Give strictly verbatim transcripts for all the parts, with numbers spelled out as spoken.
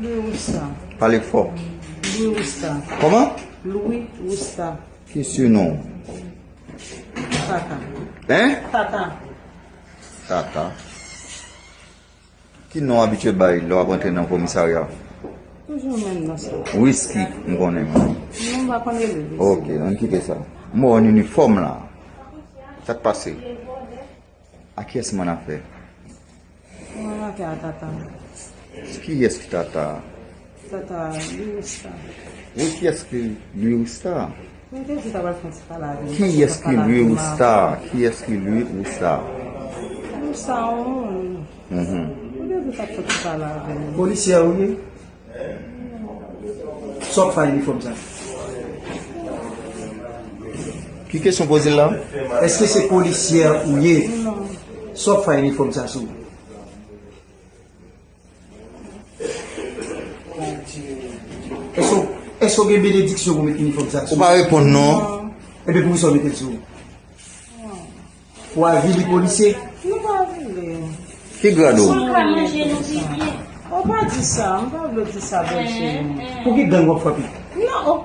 Louis Rousta. Pale fò. Louis Rousta. Kòman? Louis Rousta. Ki sinon? Tata. Hein? Tata. Tata. Ki non w abitye bay lè w ap antre nan komisarya? Toujou menm non sa. Whisky, m konnen mwen. Non, m pa konn rele Whisky. Ok, ann kite sa. M wè w an inifòm la. Sa k pase? A kiyès m annafè? Mwen annafè a Tata. Kiyès ki Tata? Tata Louis Rousta. Wi, kiyès ki Louis Rousta? Mwen te di ta pral fè yon ti pale avè m. Kiyès ki Louis Rousta? Kiyès ki Louis Rousta? Louis Rousta, yon moun. Mhm. Mwen te di ta fè ti pale avè m. Polisye ou ye? Sa w ap fè ak inifòm sa? Ki kesyon poze l la? Èske se polisyè ou ye? Non. Sa w ap fè ak inifòm sa sou ou? Èske w, èske w gen benediksyon pou met inifòm sa sou ou? Ou pa reponn non. Ebyen poukisa w mete l sou ou? Pou avili polisye? Nou pa avili. Ki grad ou? Ou pa di sa, m pa vle di sa, bèl cheri. Pou ki gang w ap frape? Non, oh,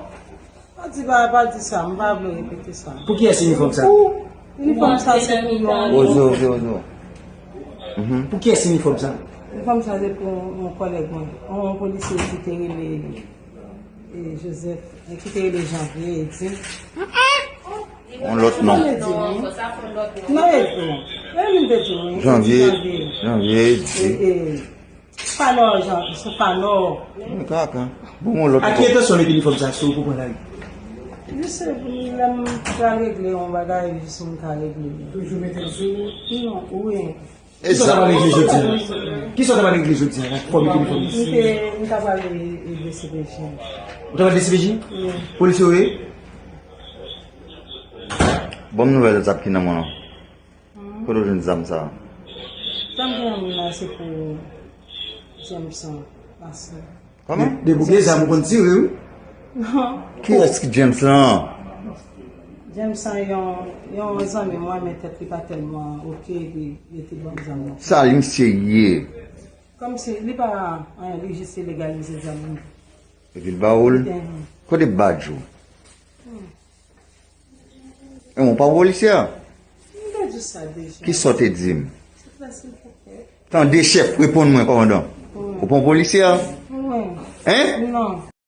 pa di, pa, pa di sa, m pa vle repete sa. Pou kiyès inifòm sa? Pou, inifòm sa se pou yon. Ozo, ozo, ozo. Mhm. Pou kiyès inifòm sa? Inifòm sa se pou yon kòlèg mwen, yon polisye ki te rele, e, Joseph, e, ki te rele Janvier, e di. Yon lòt non. Non, e di, wi. Non, e di, wi. E li te di, wi. Janvier, Janvier, e di. E, e, Fanò, Jan, se Fanò. Mwen kaka. Bon, yon lòt. A ki entansyon mete inifòm sa sou ou pou pran lari? Jis lè m pral regle yon bagay, jis m ka regle. Toujou mete l sou ou? Non, wi. Kisa w ta pral regle jodi a? Kisa w ta pral regle jodi a, fò w mete inifòm? M te, m ta pral regle D C P J. Ou ta pral D C P J? Wi. Polisye w ye? Ban m nouvèl zam ki nan men w lan. Kote w jwenn zam sa a? Zam ki nan men m nan se pou Jameson Marcel. Kòman? De, depi w gen zam ou konn tire, wi. Non. Kiyès ki James lan? Jameson yon, yon zanmi mwen, men tèt li pa tèlman oke, epi li te ban m zam nan. Sa li misye ye? Kòmsi li pa anyen, li jis te legalize zam li. Epi l ba w l? Mhm. Kote badj ou? Hmm. E ou pa polisye a? M te di sa deja. Kisa w te di m? Silvouplè, silvouplè. Tande chèf, reponn mwen, kòmandan. Wi. Ou pa yon polisye a? Wi. Hein? Non.